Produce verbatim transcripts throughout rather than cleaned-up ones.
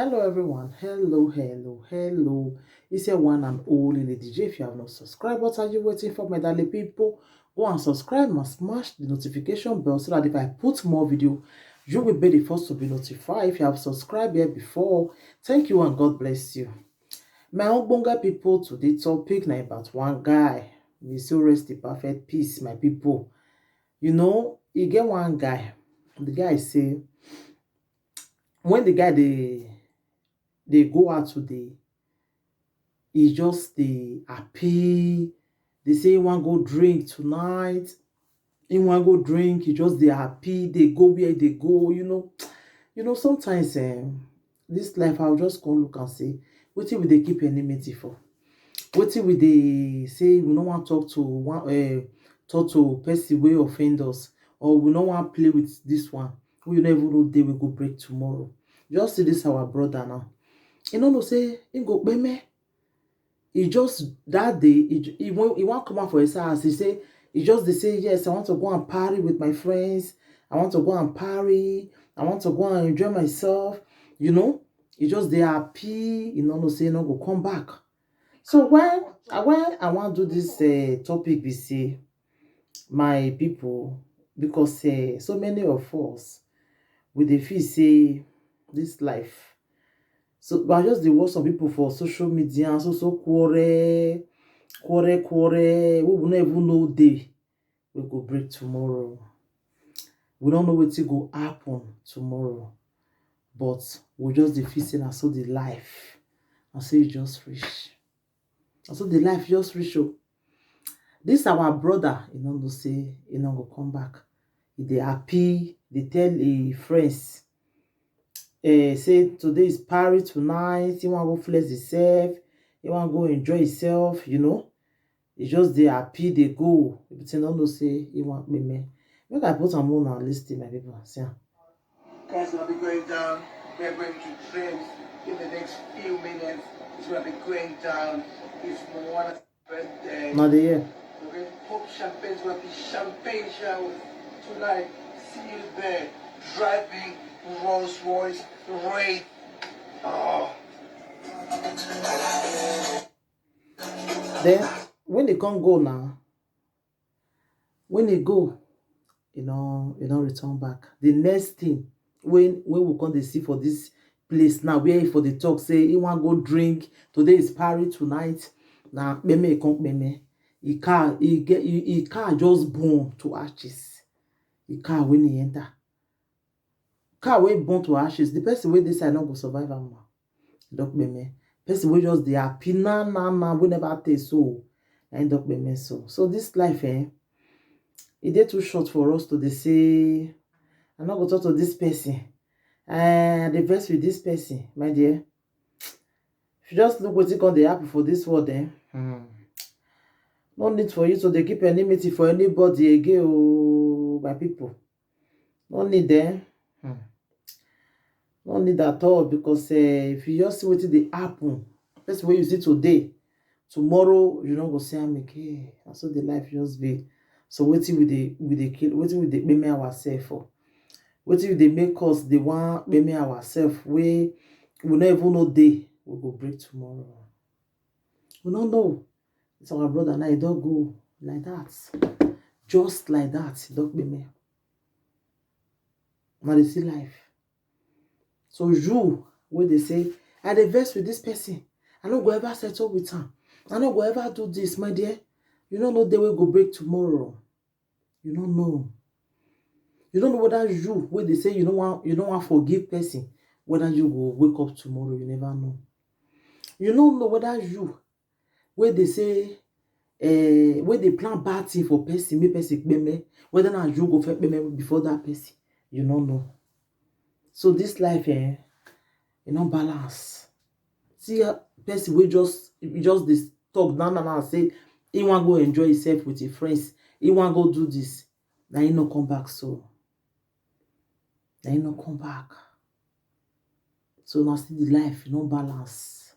Hello everyone, hello, hello, hello. It's your one and only Lady J. If you have not subscribed, what are you waiting for, my darling people? Go and subscribe and smash the notification bell so that if I put more video, you will be the first to be notified. If you have subscribed here before, thank you and God bless you. My own bonga people, today topic na about one guy. We so rest the perfect peace, my people. You know, you get one guy. The guy say, when the guy they they go out today, he just dey happy. They say he wan go drink tonight. He wan go drink. He just dey happy. They go where they go. You know, you know. Sometimes, um, this life, I'll just come look and say, wetin we dey keep enmity for? Wetin we dey say we no wan talk to one, uh, talk to person wey offend us, or we no wan play with this one? We no even know day we go break tomorrow. Just see this our brother now. He no know say he go peme. He just that day, he, he, wan, he wan come out for his house. He say, he just dey say, yes, I want to go and party with my friends. I want to go and party. I want to go and enjoy myself. You know, he just dey happy. He no know say he no go come back. So when, uh, when I wan do this, uh, topic be say, my people, because, uh, so many of us, we dey feel say this life. So, but I just dey watch some people for social media, so, so quarrel, quarrel, quarrel. We will not even know day we go break tomorrow. We don't know wetin go happen tomorrow, but we just dey feel say na so the life, na so e just reach. Na so the life just reach o. This our brother, he no know say he no go come back. He dey happy, dey tell him friends, eh, say today is party tonight, he wan go flex himself, he wan go enjoy himself, you know. He just dey happy, dey go. But he no know say he wan peme. Make I put am on our list, my people. See am. Guys, we'll be going down. We're going to drinks in the next few minutes. It's gonna be going down. It's Moana's birthday. Not the year. We're going to pop champagne. It's gonna be champagne showers tonight. See you there. Driving Rolls Royce Wraith. Oh. Then when they come go now, when they go, you know, you know, return back. The next thing when, when we come dey see for this place now, where he for dey talk say he wan go drink, today is party tonight. Na peme he come peme. He car, he get, he, he car just burn to ashes. He car when he enter, car wey burn to ashes, the person wey dey inside no go survive am o. Don peme. Person wey just dey happy na na na, wey never taste so, na him don peme so. So this life, eh, e dey too short for us to dey say, I no go talk to this person. Eh, I dey vex with this person, my dear. If you just look wetin come dey happen for this world, eh, hmm, no need for you to dey keep enmity for anybody again o, my people. No need, eh? Hmm. No need at all, because, eh, if you just see wetin dey happen, person wey you see today, tomorrow you no go see am again. Na so the life just be. So wetin we dey, we dey kill, wetin we dey peme ourselves for? Wetin we dey make us dey wan peme ourselves wey we no even know day we go break tomorrow? We no know. This our brother now, he don go like that. Just like that, he don peme. Now they see life. So you wey dey say, I dey vex with this person, I no go ever settle with am, I no go ever do this, my dear. You no know day wey go break tomorrow. You no know. You no know whether you wey dey say you no wan, you no wan forgive person, whether you go wake up tomorrow. You never know. You no know whether you wey dey say, eh, wey dey plan bad thing for person, make person peme, whether na you go first peme before that person. You no know. So this life, eh, e no balance. See, uh, person wey just, just dey talk now, now, now, say he wan go enjoy himself with him friends, he wan go do this, na he no come back so. Na he no come back. So na still the life, e no balance.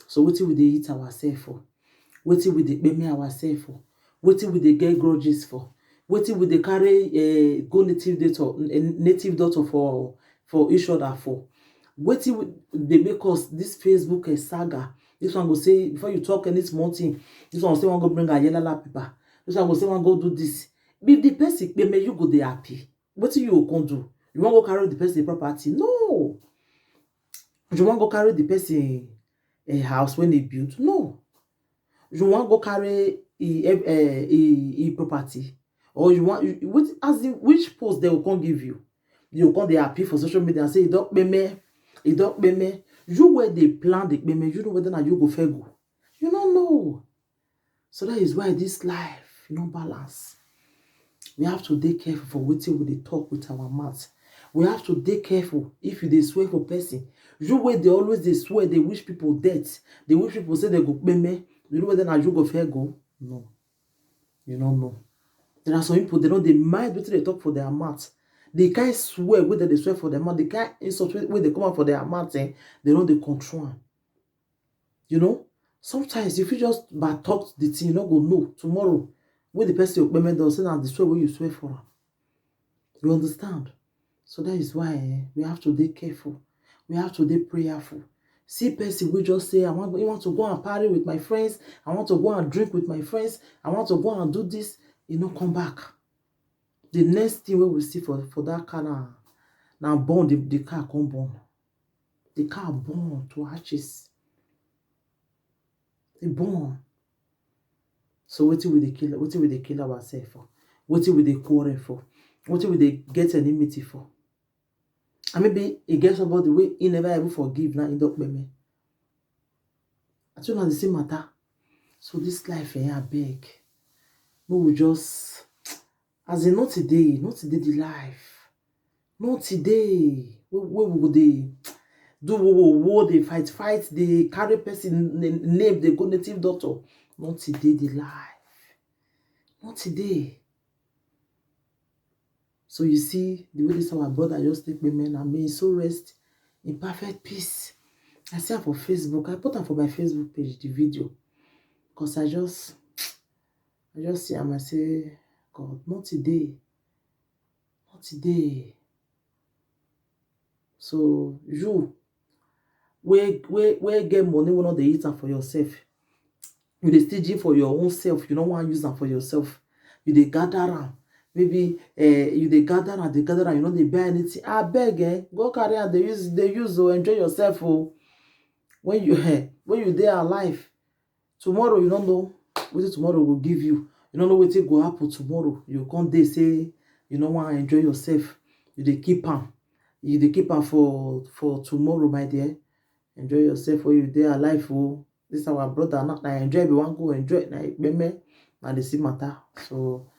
So wetin we dey eat ourselves for? Wetin we dey peme ourselves for? Wetin we dey get grudges for? Wetin we dey carry, eh, go native doctor, eh, native doctor for, for each other for? Wetin dey make us this Facebook eh, saga? This one go say, before you talk any small thing, this one go say wan go bring ayelala paper. This one go say wan go do this. If the person kpeme, you go dey happy. Wetin you go come do? You wan go carry the person property? No. You wan go carry the person a house when they build? No. You wan go carry e e e property? Or you wan, you- which, as in, which post they go come give you? You go come dey happy for social media and say e don kpeme, e don kpeme. You wey dey plan the kpeme, you know whether na you go fair go? You no know. So that is why this life no balance. We have to dey careful for wetin we dey talk with our mouth. We have to dey careful if you dey swear for person. You wey dey always dey swear, dey wish people death, dey wish people say they go kpeme. You know whether na you go fair go? No. You no know. There are some people, they no dey mind wetin they talk for their mouth. The kind swear wey dem dey swear for their mouth, the kind insult wey wey dey come out for their mouth, eh, they no dey control am. You know, sometimes if you just bad talk the thing, you no go know tomorrow wey the person go kpeme don say na the swear wey you swear for am. You understand? So that is why eh, we have to dey careful. We have to dey prayerful. See person wey just say, I want, I want to go and party with my friends. I want to go and drink with my friends. I want to go and do this. E no come back. The next thing wey we see for, for that car na, na burn, the, the car come burn. The car burn to ashes. E burn. So wetin we dey kill, wetin we dey kill ourselves for? Wetin we dey quarrel for? Wetin we dey get enmity for? And maybe e get somebody wey e never even forgive, na e don kpeme. I tell una the same matter. So this life eh, abeg, no, we just, as in, not today, not today the life. Not today. Wey wey we go dey do wo wo wo, dey fight fight, dey carry person na- name, dey go native doctor. Not today the life. Not today. So you see the way this our brother just take payment, and may his soul rest in perfect peace. I see am for Facebook. I put am for my Facebook page, the video, because I just, I just see am. I say, God, not today, not today. So you wey wey wey get money, wey no dey eat am for yourself, you dey stingy for your own self, you no wan use am for yourself. You dey gather am, maybe eh, you dey gather am, dey gather am, you no dey buy anything. Abeg eh, go carry am dey use, dey use o, enjoy yourself o. When you eh, when you dey alive, tomorrow you no know wetin tomorrow go give you. You no know wetin go happen tomorrow. You come dey say you no wan enjoy yourself. You dey keep am. You dey keep am for for tomorrow, my dear. Enjoy yourself when you dey alive o. This our brother, na na enjoy be wan go enjoy, na ekpeme na dey see matter. So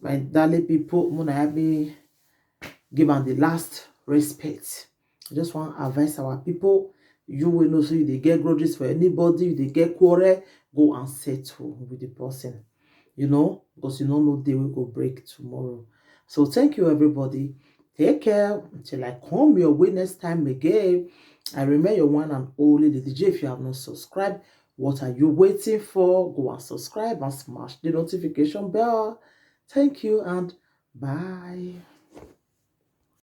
my darling people, una help me give am the last respect. I just wan advise our people. You wey know say you dey get grudges for anybody, you dey get quarrel, go and settle with the person. You know, because you no know day wey go break tomorrow. So thank you, everybody. Take care until I come your way next time again. I remain your one and only Lady J. If you have not subscribed, what are you waiting for? Go and subscribe and smash the notification bell. Thank you and bye.